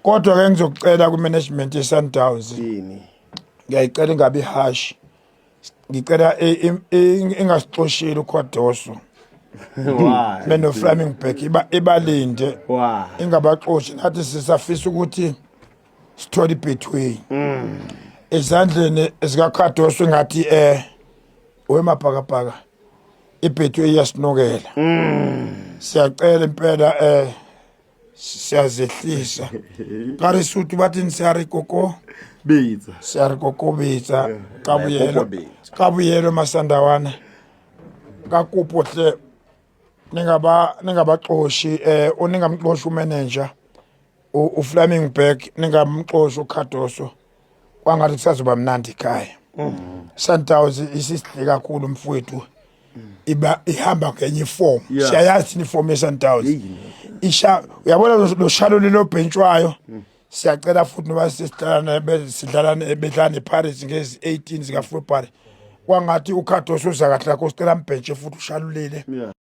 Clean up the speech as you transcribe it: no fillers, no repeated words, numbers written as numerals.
Kodwa ke ngizokucela ku-management ye-Sundowns. Yini? Ngiyayicela ingabi harsh. Ngicela ingasixosheli uKhodoso. Why? Beno Flamingberg iba ibalinde. Why? Ingabaxoshi, nathi sisafisa ukuthi sithole iBetway. Ezandleni zikaKhadoso ngathi wemabhakabhaka iBetway iyasinukela. Siyacela impela, siyazehlisa. Ka re Sotho bathi siyare koko Bitsa. Siyare kokobetsa ka boyelo. Kokobetsa. Ka boyelo Masandawana, ka kopo hle, ningaba ningabaxoshi, uningamxoshi umanager uFlamingberg, ningamxoshi uCardoso. Kwangathi kusazoba mnandi ekhaya. Sundowns isisidle kakhulu, mfowethu, iba ihamba ngenye iform. Siyayazi thina iform yeSundowns. Isha uyabona lo shalo lelo bhentshwayo. Siyacela futhi noba sesidlala sidlala bedlala neParis ngezi 18 zika February, kwangathi uCardoso uza kahle lakho, sicela mbhentshe futhi ushalulile.